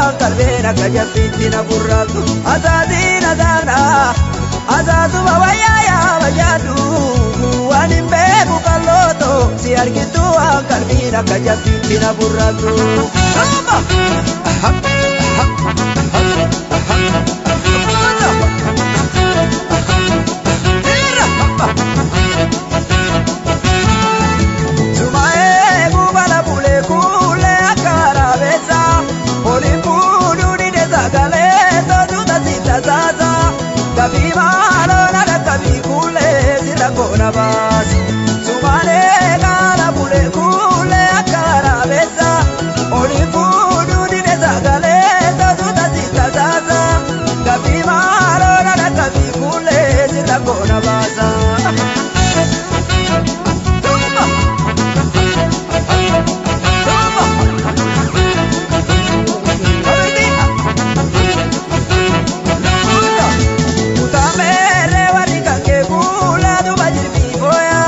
waan qalbeen akka jabbiitti na burraaqxu. Asaatiin asaana asaasuma wayyaa yaa wayyaadhu waan hin beeku qallooto si argitu waan qalbiin akka jabbiitti na burraaqxu. Sumaa'ee bubala bulee kuulee akka araabeessa oliin fuudhuu dide sagalee tootuta si tasaasa gabii maaloo na dhaqqabii kuulee sirra koona baasi. Sumaalee kaala bulee kuulee akka araabeessa oliin fuudhuu dide sagalee tootuta si tasaasa gabii maaloo na dhaqqabii kuulee sirra koona baasa. Utameere warri kan kee fuula duuba jirbii booya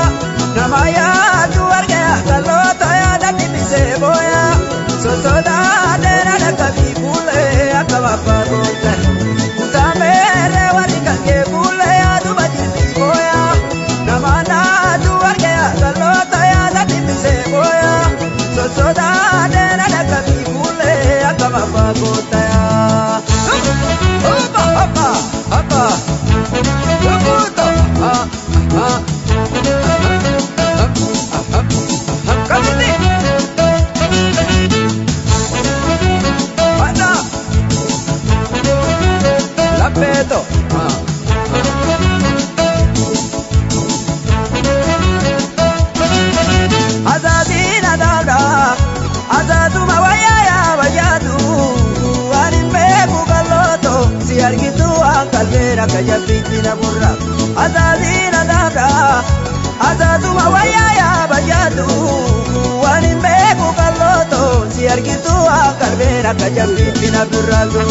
nama yaadu arga kalloota yaada dhibbisee booya sosodaadheera dhaqqabii fuulee akka babbaa goote. Utameere warri kan kee fuula duuba jirbii booya nama naadu arga kalloota yaada dhibbisee booya sosodaadheera dhaqqabii fuulee akka babbaa goote. Hoppa hoppa hoppa. Azaatuma wayyaa yaa wayyaatu waan hin beeku qallooto si argitu waan qalbeen akka jabbiitti na burra. Azaatiin azaata azaatuma wayyaa yaa wayyaatu waan hin beeku qallooto si argitu waan qalbeen akka jabbiitti na burraatu.